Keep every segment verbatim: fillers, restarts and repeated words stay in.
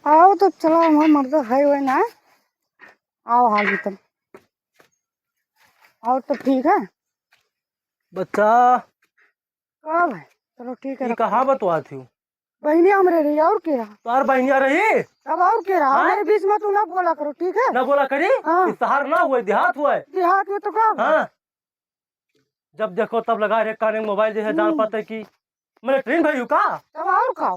आओ तो चलो, हमार मर्द है वही ना। आओ हाली तब। और तो ठीक है? बच्चा। का भाई? चलो ठीक है, ई रखो। कहाँ बतुआत हो? बहिनिया हमरे रही, और के रहा? तोहर बहिनिया रही? तब और के रहा? हाँ? हमारे बीच में तू ना बोला करो, ठीक है? ना बोला करी? हाँ। ई शहर ना हुए, देहात हुए। देहात में तो का भाई? हाँ। जब देखो तब लगा रे काने मोबाइल, जैसे जान हम्म। पाते कि मैं लेटरिन भई हूँ का? तब और का?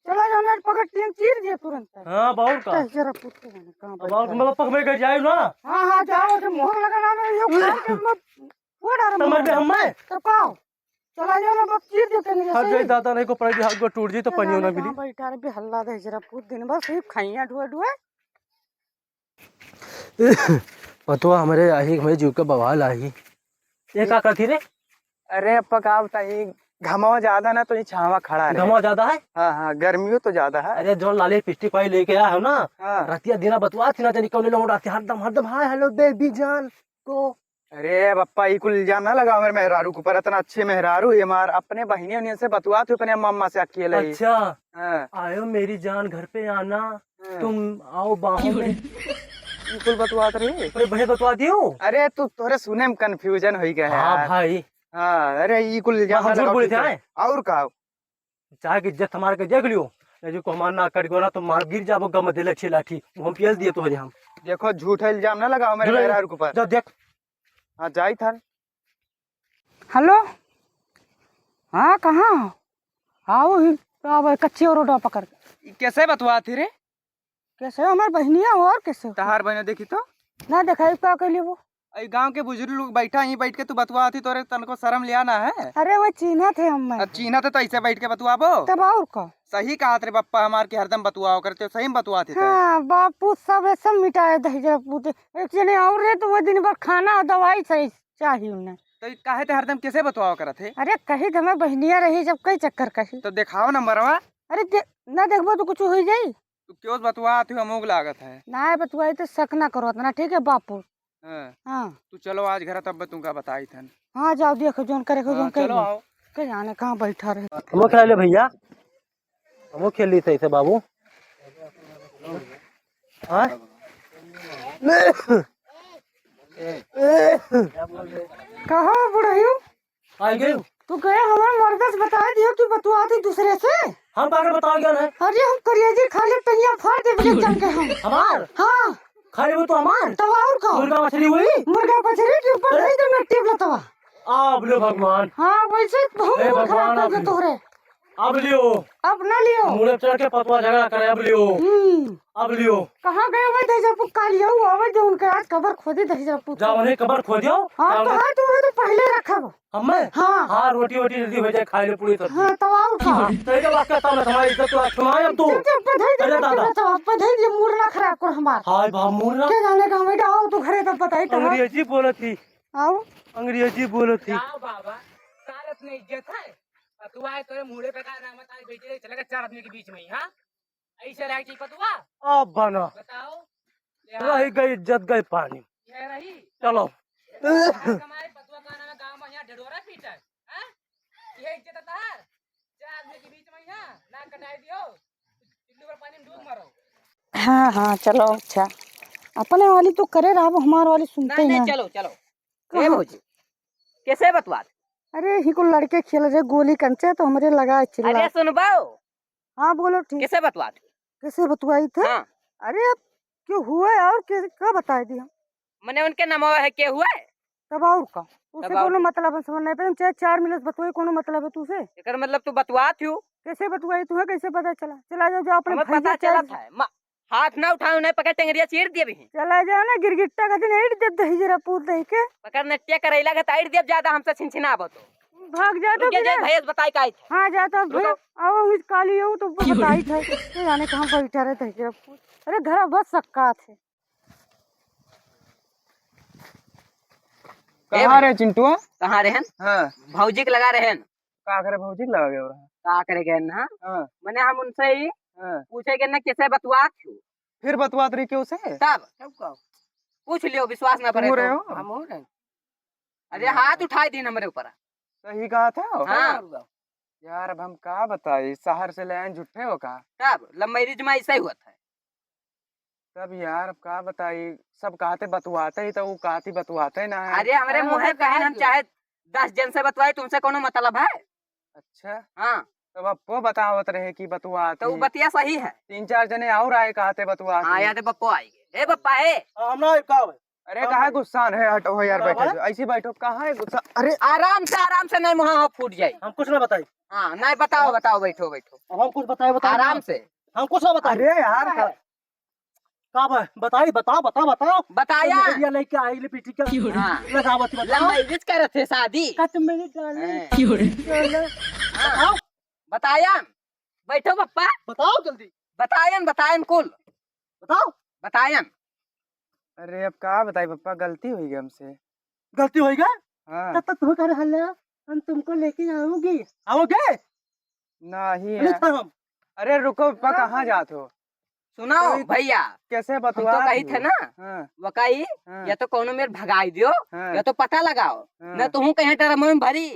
चला जाओ ना, पकड़ टीन चीर दिए तुरंत। हाँ, अब और का? तब जरा पूछते हैं ना, कहाँ अब बैठा और है? मतलब पकड़ के जाए ना? हाँ, हाँ, जाओ, जो मोहर लगा ना, ये उखाड़ के मतलब फोड़ आ रहा तमर मोहर। बे हम मैं? तब का? चला जाओ ना, बस चीर देते नहीं हट ऐसे जाई ही। दादा, नहीं को पड़े, हाथ गोड़ टूट जाई तो चला पनियो ना ना, मिली। कहाँ बैठा रे, बेहल्ला दे जरा पूछ दिन बस, ये खैया ढुआ ढुआ। पतोह हमरे आही, हमरे जीव के बवाल आही। ये का कथी रे? अरे अप्पा, का बताई, घमवा ज्यादा ना तो ये छावा खड़ा रहे। घमवा ज्यादा है? हाँ, हाँ, गर्मियों तो ज्यादा है। अरे जौन लाली लिपस्टिक पाई लेके आया हो ना, हाँ। रतिया दिना बतुआ थी ना, जानी कौन लोग रात हरदम, हरदम, "हाय, हेलो, बेबी जान को।" अरे अब अप्पा, ई कुल इल्जाम ना लगाओ मेरे मेहरारू के ऊपर, इतना अच्छे मेहरारू ये मार, अपने बहिनी उन्हीं से बतुआ थी, अपने अम्मा, अम्मा से अकेले ही। अच्छा। हाँ। आयो मेरी जान, घर पे आना। हाँ। तुम आओ बाहों में। ई कुल बतवात रही। अरे बहन बतवा दियो। अरे तू तोरे सुने में confusion होई गया है हाँ यार। भाई। हाँ, अरे ई कुल इल्जाम हम ना झूठ लगाओ, बोले ठीक थे, है। आए? और का? चाहे कि इज्जत हमारे के देख लियो, नहीं जो को हमार ना कट गो ना तो मार गिर जाबो गम दे लाठी लाठी, वो हम पेल दिए तो हम। देखो झूठा इल्जाम ना लगाओ मेरे झूठा मेहरारू के ऊपर। जा देख। हाँ, जाई था। हेलो, हाँ, कहाँ हो? आओ ही, तो अब कच्ची रोड पकड़ के। ई कैसे बतवा थी रे? कैसे हमार बहिनिया हो और कैसे हो? तहार बहिनिया देखी तो? ना देखाई, का कैली वो? ई गांव के बुजुर्ग लोग बैठा ही, बैठ के तू बतवा थी, तोरे तनको शर्म लिया ना है? अरे वो चीन्हा थे हम मैं। अब चीन्हा थे तो ऐसे बैठ के बतवाबो? तब और का? सही कहा तेरे बप्पा हमार के हरदम बतुआओ करते, सही में बतुआ थे तो। हाँ, बापू सब ऐसा मिटाए दहिजरा पूते। एक जने और रहे तो वो दिन भर खाना और दवाई सही चाहिए उन्हें। तो ई काहे ते हरदम कैसे बतुआओ करत है? अरे कही तो हमें बहिनिया रही जब कई चक्कर कही। तो दिखाओ नंबरवा। अरे दे, ना देखबो तो कुछ हो जाई। तू क्यों बतुआ तू अमोग लागत है? ना बतुआई तो शक ना करो इतना, ठीक है बापू? हाँ। हाँ। तू चलो आज घर तब तुमका बताई थन। हाँ जाओ देखो जोन करे को हाँ, जोन करे चलो लो। आओ। के जाने कहाँ बैठा रहे। हमो खेल ले भैया, हमो खेल ली सही से बाबू। हाँ? कहो बुढ़ऊ, आ गयो। तू गया हमारे मर्द से बता दियो कि बतुआ दी दूसरे से। हम पागल बता गया ना। अरे हम करिया जी खाली टंगिया फाड़ दे बिना जान के हम। हमार? हाँ। खाली वो तो हमार? तब और का? मुर्गा मछली हुई? मुर्गा मछली के ऊपर अरे। नहीं तो मैं टिप लतवा। आप लो भगवान। हाँ, वैसे बहुत हे मूड भगवान, खराब कर आप दे लो। तोहरे। अब लियो। अब ना लियो। मुड़े चढ़ के पतवा झगड़ा करे, अब लियो। हम्म। अब लियो। कहाँ गए हुए दहिजरा पूत? काल लियो, आवे जो उनके आज कबर खोदी दहिजरा पूत। जा उन्हें कबर खोदियो। हाँ, जाओ तो ना। हाँ, तू तो पहले रखब। हम्मे? हाँ। हाँ, रोटी वोटी जल्दी हो जाए, खाए ले पूरी सब्जी। हाँ, तब और का? सही के बात करता हूँ, हमारी इज्जत तो आज छुमाए अब तू। चुप, चुप, बधाई दे, अरे दादा। बधाई दे, बधाई दे, मूड ना खराब कर हमार। हाय बा, मूड ना। के जाने का, बेटा, आओ तू घरे तब बताई तो। अंग्रेजी बोलत थी। आओ। अंग्रेजी बोलत थी। जाओ बाबा, सार अपने इज्जत है। और तू आए तोरे मूड़े पे का नाम है, तारी बेटी रे, चले गए चार आदमी के बीच में ही, हाँ? ऐसे रह की पतुआ? अब बना। बताओ। रह गई इज्जत, गई पानी। ये रही। चलो। कमाए पतुआ का नाम है, गाँव में यहाँ ढिढोरा पीटा है, हाँ? ये इज्जत है तहार? चार आदमी के बीच में यहाँ नाक कटाई दियो। टिल्लू पर पानी में डूब मरो। हाँ, हाँ, चलो, अच्छा। अपने वाली तो करे रहा, हमार वाली सुनते नहीं, ही नहीं, ना। चलो, चलो। कहाँ? ए भौजी, कैसे बतवात? अरे, ही को लड़के खेल रहे गोली कंचे, तो हमरे लगा चिल्ला। अरे, सुनबो? हाँ, बोलो, ठीक। कैसे बतवात? कैसे बतवाई थे? हाँ। अरे, अब क्यों हुआ है और के, का बताई दी हम? मने उनके नमवा है, के हुआ है? तब और का? उसे तब और कोनो का? मतलब है, समझ नहीं पाए, चाहे चार मिनट बतवाई, कोनो मतलब है तुसे? एकर मतलब तू बतवात हो? कैसे बतवाई तू है, कैसे पता चला? चला जाओ, जाओ अपने हमें भैया पता चला चाहे था। मा-, हाथ ना उठाओ, नहीं पकड़ टेंगरिया चीर दिए भी। चला जाओ ना, गिरगिट्टा का दिन ईट देब दहिजरा पूत दही के। पकड़ नटिया करैला के ताईट देब ज्यादा हमसे छिनछिनाबो तो। भाग जाता रुकिए, फिर। जाए भैया से बताई का आई थे। हाँ, जाता रुको। भैया, आओ, उस काली हो तो बताई थे। ये जाने कहाँ बैठा रहता है दहिजरा पूत। अरे, घर बस सक्का थे। ए कहाँ भाई। रे चिंटुआ? कहाँ रहन? हाँ। भौजी के लगा रहन। का करे भौजी के लगा गए रहा? का करे गए ना? हाँ। मने हम उनसे ही हाँ। पूछे के ना कैसे बतुआत हो। फिर बतुआत रही क्यों से? तब? तब का? पूछ लियो, विश्वास ना पड़े तू तो। रहे हो? हम हो रहे। अरे हाथ उठाई दिन हमरे ऊपर। सही कहा था? हाँ। यार अब हम का बताई, शहर से ले आए झूठे हो का? तब love marriage में ऐसा ही हुआ था। तब यार, अब का बताई, सब कहते बतुआते ही तो वो कहती बतुआते ना है। अरे, हमरे हाँ, मुँहे तो कहे, हम चाहे दस जन से बतवाई, तुमसे कौनो मतलब है? अच्छा। हाँ। तो बप्पो बतावत रहे कि बतुआती। तो वो बतिया सही है। तीन चार जने और आए कहते बतुआती। हाँ, याद है, बप्पो आई। ए बप्पा, ए। हाँ, हम ना आए, का भाई? अरे, हाँ, काहे भाई। गुस्सा है? हटो हो यार, हाँ, बैठो, भाई। ऐसे ही बैठो, कहाँ है गुस्सा? अरे। आराम से, आराम से, नहीं मुँह फूट जाए। हम कुछ ना बताई। हाँ, नहीं बताओ, बताओ, बैठो, बैठो। अब हम कुछ बताए, बताए आराम ना। से। हम कुछ ना बताई। अरे यार, हाँ। का का बा? बताई, बताओ, बताओ, बताओ। बताया। तुम एरिया लेके आई ले पीटी का। क्यों रे? हाँ। लगावत बताओ। लंबाई रिच करत है शादी। का तुम मेरी डार्लिंग? हैं। क्यों रे? डार्लिंग। हाँ। बताओ। बताया। बैठो पप्पा। बताओ जल्दी। बतायन, बतायन कुल। बताओ। बतायन। अरे अब का बताई पप्पा, गलती हुई गई हमसे। गलती हुई गई? हाँ। तब तक तुम्हें कह रहा है, हम तुमको लेके आऊंगी। आओगे? नहीं अरे यार। तो हम अरे रुको पप्पा, हाँ। कहाँ जात हो? सुनाओ तो ये भैया, कैसे हम तो बतुआ कही थे ना, हाँ। वकाई, हाँ। या तो कौनो मेर भगाई दियो, हाँ। या तो पता लगाओ, हाँ। न तो हूँ कहीं ड्रम में भरी।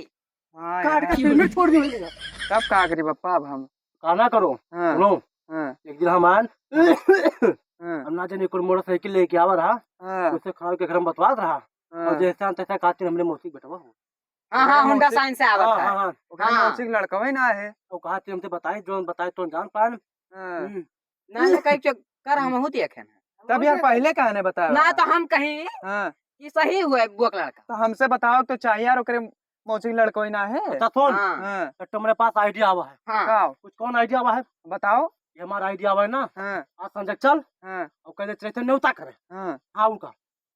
हाँ काट यार। के फिर छोड़ दियो। तब का करी पप्पा अब हम? का ना करो, हाँ। सुनो, हाँ। एक दिन हम आन, हाँ। हम ना जाने कोई मोटरसाइकिल लेके आवा रहा, हाँ। उससे खड़ा होके घर में बतवात रहा, हाँ। और जैसे हम तैसे कहते हमरे मौसी के बेटवा हो। हाँ, हाँ, हाँ, होंडा मौसी, साइन से आवत हाँ, है। हाँ, हाँ। ओकरा हाँ। मौसी के लड़कवे ना है। वो कहा तुम हमसे बताए, जो बताए तो जान पान। हाँ। हम्म। ना, ना, कहीं चुप कर, हम बहुत देखे हैं। तब यार पहले काहे नहीं बताया? ना तो हम कहीं हाँ। कि सही हुआ है बुआ का लड़का। तो हमसे बताओ तो चाहिए यार, ओकरे मौसी के लड़कवे ना है। अच्छा सुन, हाँ। हाँ। तो तुम्हारे पास आइडिया आवा है। हाँ। का? कुछ कौन आइडिया आवा है? बताओ। ये हमारा आइडिया आवा है ना। हाँ। आज संजय चल। हाँ। और कहते चैतन्य न्योता करे। हाँ। हाँ, उनका।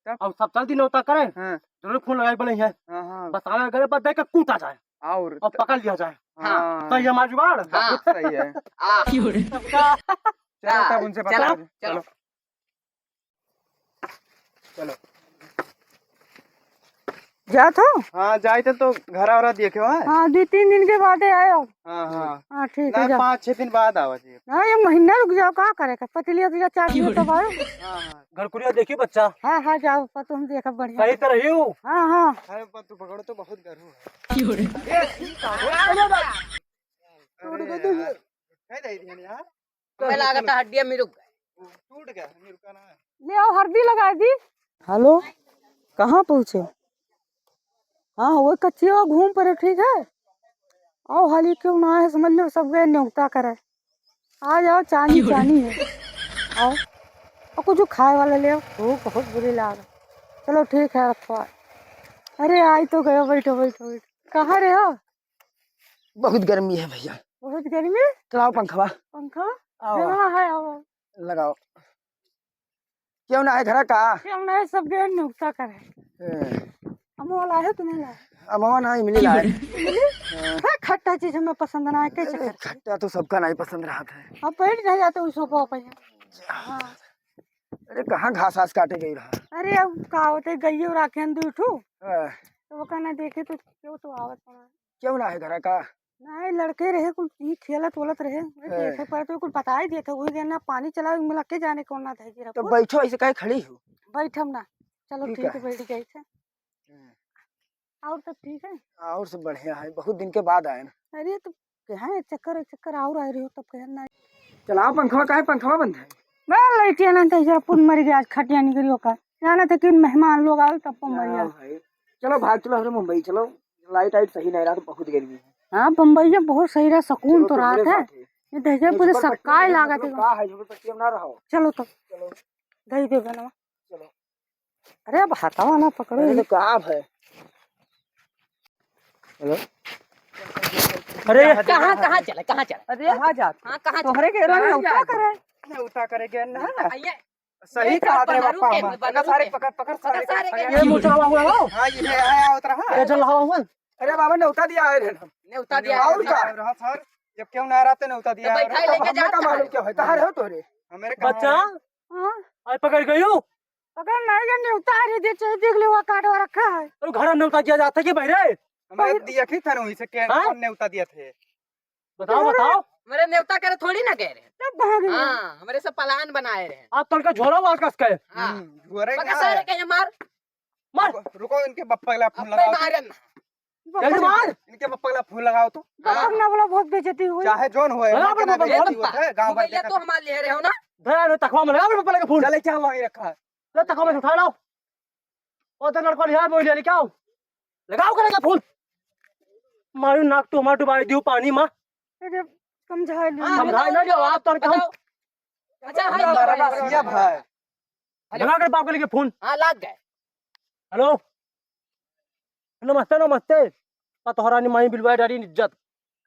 तब? अब सब चल दी न्योता करे। हाँ। जरूर फोन लगाई बोले हैं। हाँ, हाँ। बस आवे गए पर देख के कूटा जाए। और और पकड़ लिया जाए। हाँ। हाँ। सही है हमारा जुगाड़? हाँ। बहुत सही है। आ। सबका चलो तब उनसे चलो, बता दे। चलो। चलो। चलो। जात हो? हाँ, जाइत है तो घरा वरा देखे हो, हाँ? हाँ, दो तीन दिन के बादे आयो। हाँ, हाँ। हाँ, ठीक ना, है, जाओ। पाँच छह दिन बाद आवा जी। हाँ, ये महीना रुक जाओ, का करे का? पतलिया तो चार दिन तब आयो। हाँ, हाँ। घर कुरिया देखी बच्चा। हाँ, हाँ, जाओ, पर तुम देखब बढ़िया। सही तो रही हो? हाँ, हाँ। अरे, पर तू पकड़ो तो बहुत गरू है। क्यों रे? अरे यार, कह दे दिया यार। हमें लागत है हड्डियाँ मिरुक गए। टूट गया, मिरुका ना है। ले आओ, हरदी लगा दी। हेलो, कहाँ पहुँचे? हाँ, वो कच्चिया घूम पड़े, ठीक है? आओ हाली, क्यों ना है, समझ लो, सब गए न्योता करे। आ जाओ, चानी, चानी है। आओ, और कुछ खाए वाला ले आओ, भूख बहुत बुरी लाग। चलो, ठीक है, रखो। अरे, आई तो गयो, बैठो, बैठो, बैठो। कहाँ रहे हो? बहुत गर्मी है भैया। बहुत गर्मी? चलाओ पंखवा। पंखवा? आओ। हाँ, है, आओ। लगाओ। क्यों ना है घरा का? क्यों ना है, सब गए न्योता करे। ए। अमवा लाए हो कि नहीं लाए? अमवा ना, इमली लाए। इमली? हाँ। है, खट्टा चीज हमें पसंद ना है, कैसे ए, करते? खट्टा तो सबका नहीं पसंद रहा था। अब बैठ नहीं जाते उस सोफा पे। हाँ। अरे, कहाँ घास आस काटे गई रहा? अरे, अब का होते, गइयो राखे हैं दू ठू। हाँ। तो वो कहना देखे तो क्यों तो आवत पड़ा। क्यों ना है घरा का? नहीं, लड़के रहे, कुल ई खेलत वोलत रहे। अरे, हाँ। देखे पड़े तो कुल बता ही देते, वही गए ना, पानी चला, मिला के जाने कौन ना धैगी तो रखो। बैठो, ऐसे काहे खड़ी हो? बैठम ना। चलो, ठीक ठीक है, है। बैठ गए थे। हाँ। और सब ठीक है? और सब बढ़िया है, बहुत दिन के बाद आए ना। अरे, तो कहे चक्कर, चक्कर और आ रही हो, तब कहे ना। चलाओ पंखवा, काहे पंखवा बंद है? बे, लाइट ना तो जरा पुन मर गया, आज खटिया निकलियो का। जाना था कि मेहमान लोग आवे, तब पुन मर गया। हाँ भाई। चलो भाग, चलो हमरे मुंबई चलो, लाइट आइट सही नहीं रहा तो बहुत गर्मी है। हाँ, बम्बई में बहुत सही रहा, सुकून चलो तो तुम रात मेरे है। साथ ही। ये देखिए, ये पूरे झोपड़पट्टी सकाय में लागत मतलब है। का है, झोपड़पट्टी में ना रहो। चलो तो। चलो। दे दे बनवा। चलो। अरे, अब हाथवा ना पकड़ो। अरे, तो का है? हेलो? अरे, कहाँ, कहाँ चला, कहाँ चला? अरे, कहाँ जात? हाँ, कहाँ तोहरे चला? के रंग कहाँ उठा जात? करे। नहीं, उठा करे के ना। आइए। सही ये कहा तेरे बहरू पापा के हमार। बहरू पकड़, सारे के। पकड़, पकड़, पकड़ सारे सारे के। के। ये मुचड़वा हुआ हो? हाँ, ये है, है, उतरा है। ये जल हवा हुआ? अरे बाबा, न्योता दिया है रे हम। न्योता दिया है। और का? रहा सर, जब क्यों ना रहते न्योता तो दिया है। बैठा ही तो लेके हमने जाता का मालूम है। क्या है? कहाँ रहो तोरे? हमारे कहाँ बच्चा? है? हाँ? आए पकड़ गयो? पकड़ नहीं, ये न्योता है रे, दे, चाहे देख ले, वहाँ काटवा रखा है। तो घर न्योता दिया जाता है कि बहरे? हमारे भाई दिया थी था ना, वहीं से क्या, हाँ? कौन न्योता दिया थे? बताओ, बताओ। मेरे न्योता करे थोड़ी ना गए रहे। तब भाग गए। हाँ, हमारे सब प्लान बनाए रहे। आप तड़का झोरा वाला कस के। हाँ। हम्म, झोरे पकड़ का सारे है। कहीं मार। मार। रुको, रुको, इनके बप्पा के ला फोन अबे लगाओ। मारे ना। जल्दी मार। इनके बप्पा के ला फोन लगाओ तो। हाँ। ना बोला, बहुत बेइज्जती हुई। चाहे जोन होए, हाँ, ना के ना बप्पा, बेइज्जती बप्पा। होत है, गाँव भर मोबाइल देखा तो था। हमारे ले रहे हो ना? धरा, तखवा में लगाओ, पप्पा लगे फोन। चले, क्या हुआ, ये रखा है? ले, तखवा में से उठा लाओ। ओ, तो लड़का लिया, बोल लिया, क्या हो? लगाओ, करेगा फोन। मारू नाक तो हमार डुबाई दियो पानी मा। अरे, समझा ले। हाँ, समझाई ना, जो आप तो बताओ। अच्छा, हाय, हमारा बाप, ये भाई। हेलो। लगा के बाप के लेके फोन। हाँ, लाग गए। हेलो। नमस्ते, नमस्ते। पा तोहरा नी माई बिलवा डारी इज्जत।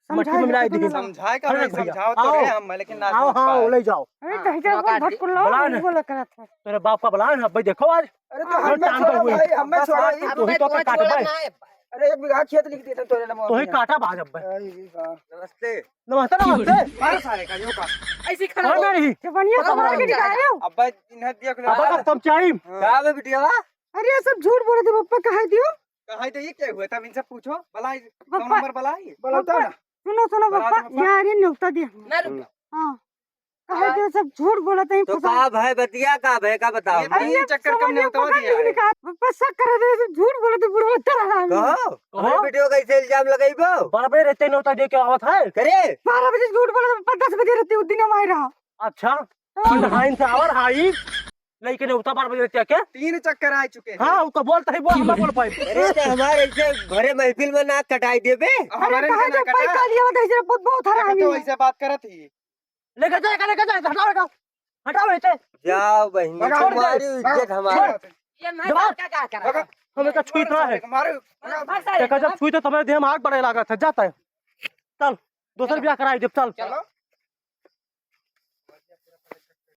मट्टी में मिलाई दी। समझाए का अरे भाई, भैया, समझाओ तो आओ। रे हम, लेकिन ना आओ, समझ हाँ, पाए। ले जाओ। अरे, हाँ, कहीं से कौन भटकुल्ला बुला ना। बोला करत है? तेरे बाप का बुला ना, भाई, देखो आज। अरे, तो अरे, हमें टांग छोड़ो हुए। भाई, हमें छोड़ो। अब तू ही मैं तो तुम्हें काट छोड़ना भाई। है। अरे, एक बीघा खेत लिख देते तोरे नाम तू ही पे। काटा भाई अब भाई। अरे, वाह। नमस्ते। नमस्ते, नमस्ते। मारो सारे का, यो का। ऐसी खाना हाँ, नहीं। जवानिया पकड़ कमाल के के निकाले हो। अब भाई, इन्हें देख लो। अब का समझाई? हाँ। का बे बिटिया? अरे, ये सब झूठ बोले थे, पप्पा, कहे दियो। कहे तो ये क्या हुआ? तब इनसे पूछो, बुलाई, पप्पा, कौन नंबर बुलाई? बुलाओ तो पप्पा, ना। सुनो, सुनो, बुलाओ पप्पा, तो पप्पा। यार, ये न्योता दिया। ना रुको। हाँ। कहे हाँ। तो सब झूठ बोलत हैं, तो फंसा। का भाई, बतिया का भाई, का बताओ? ये अरे, तीन ये चक्कर समझ कम में न्योता पता दिया नहीं है। का, पप्पा शक करे थे, सब झूठ बोलत हैं, बुढ़वा तरह आ गया। कहो, कहो। हमरे बेटियों का ऐसे इल्जाम लगाइबो? बराबर रहते न्योता दे के आवत है। करे? बारह बजे झूठ बोलत, पप्पा दस बजे रहते, उस दिन हम आए रहा। अच्छा। हाँ। ढाई से आवर हाई। लइके ने उतना बार बजे क्या, क्या? तीन चक्कर आ चुके हैं। हाँ, वो तो बोलता ही, वो हम ना बोल पाए। अरे, तो हमारे ऐसे भरे महफिल में नाक कटाई देबे। अरे, हमारे कहाँ इनका जब ना कटा। पैसा लिया होता है, इसे बहुत, बहुत देखा हरामी तो है। ऐसे बात करत ही। लेके जाए, लेके जाए, हटाओ, हटाओ। हटाओ इसे। जाओ बहिनी, भगाओ, तुम्हारी भगाओ, इज्जत हमारी। भगाओ। ये नहीं जवाब। क्या, क्या कर रहा है? भगाओ। हम इसका छुई रहा है। मारो। भगाओ। भगाओ सारे। देखा जब छुई तो तुम्हारे देह में आग बढ़े लगा था, जाता है। चल, दूसरा ब्याह कराई देब, चल। चलो।